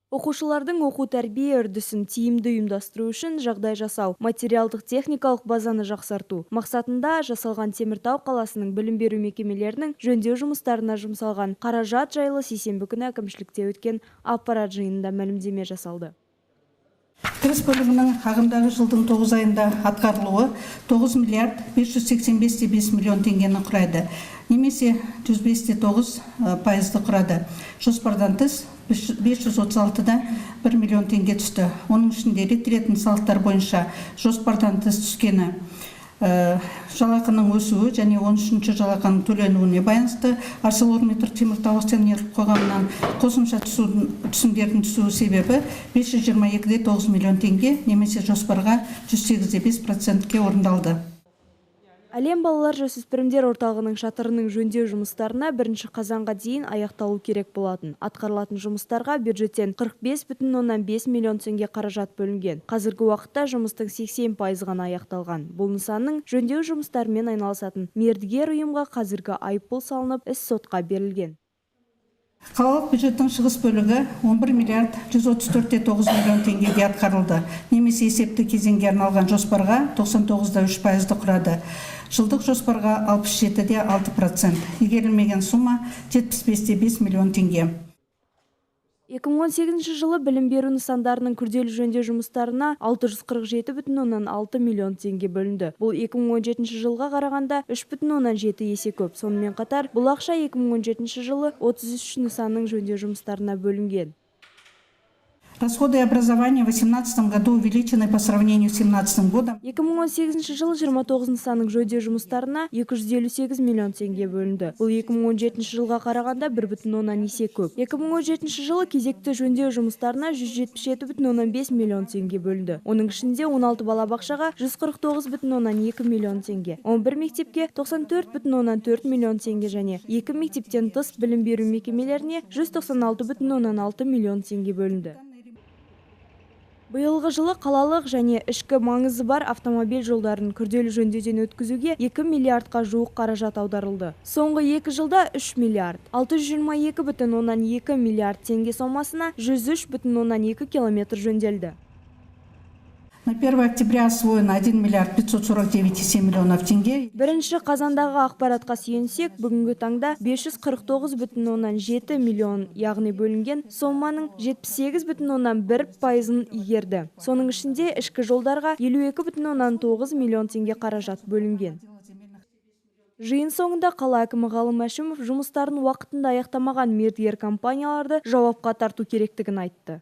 Оқушылардың оқу-тәрбие үрдісін тиімді ұйымдастыру үшін жағдай жасау, материалдық техникалық базаны жақсарту мақсатында жасалған Теміртау қаласының білім беру мекемелерінің жөндеу жұмыстарына жұмсалған қаражат жайлы сейсенбі күні әкімшілікте өткен аппарат жиынында мәлімдеме жасалды. Кіріс бөлігінің ағымдағы жылдың 9 айында атқарылуы 9 миллиард 585,5 миллион теңгені құрайды немесе 105,9%-ды құрады. Жоспардан тыс 536,1 миллион теңге түсті. Оның ішінде реттелетін салықтар бойынша жоспардан тыс түскені жалақының өсуі және 13-ші жалақының төленуіне байланысты ArcelorMittal Теміртау акционерлік қоғамынан қосымша түсімдердің түсуі себебі 522,9 миллион теңге немесе жоспарға 108,5%-ке орындалды. Әлем балалар жасөспірімдер орталығының шатырының жөндеу жұмыстарына 1 қазанға дейін аяқталу керек болатын. Атқарылатын жұмыстарға бюджеттен 45,5 миллион теңге қаражат бөлінген. Қазіргі уақытта жұмыстың 80% ғана аяқталған. Бұл нысанның жөндеу жұмыстарымен айналысатын мердігер ұйымға қазіргі айыппұл салынып, іс сотқа берілген. Қалалық бюджеттің шығыс бөлігі 11 миллиард 134,9 миллион теңгеге атқарылды немесе есепті кезеңге арналған жоспарға 99,3%-ды құрады. Жылдық жоспарға 67,6%. Игерілмеген сумма 75,5 миллион теңге. 2018 жылы білім беру нысандарының күрделі жөндеу жұмыстарына 647,6 миллион теңге бөлінді. Бұл 2017 жылға қарағанда 3,7 есе көп. Сонымен қатар, бұл ақша 2017 жылы 33 нысанның жөндеу жұмыстарына бөлінген. Расходы образования в 2018 году увеличены по сравнению с 2017 годом. 2018 жылы 29 нысанның жөндеу жұмыстарына 258 миллион теңге бөлінді. Бұл 2017 жылға қарағанда 1,5 есе көп. 2017 жылы кезекті жөндеу жұмыстарына 177,5 миллион теңге бөлінді. Оның ішінде 16 балабақшаға 149,2 миллион теңге, 11 мектепке 94,4 миллион теңге және екі мектептен тыс білім беру мекемелеріне 196,6 миллион теңге бөлінді. Биылғы жылы қалалық және ішкі маңызы бар автомобиль жолдарын күрделі жөндеуден өткізуге 2 миллиардқа жуық қаражат аударылды. Соңғы 2 жылда 3 миллиард 622,2 миллиард теңге сомасына 103,2 километр жөнделді. На 1 октября освоено 1 миллиард 549,7 миллионов тенге. 1 қазандағы ақпаратқа сүйенсек, бүгінгі таңда 549,7 миллион, яғни бөлінген соманың 78,1%-ын игерді. Соның ішінде ішкі жолдарға 52,9 миллион теңге қаражат бөлінген. Жиын соңында қала әкімі Ғалым Әшімов жұмыстарын уақытында аяқтамаған мердігер компанияларды жауапқа тарту керектігін айтты.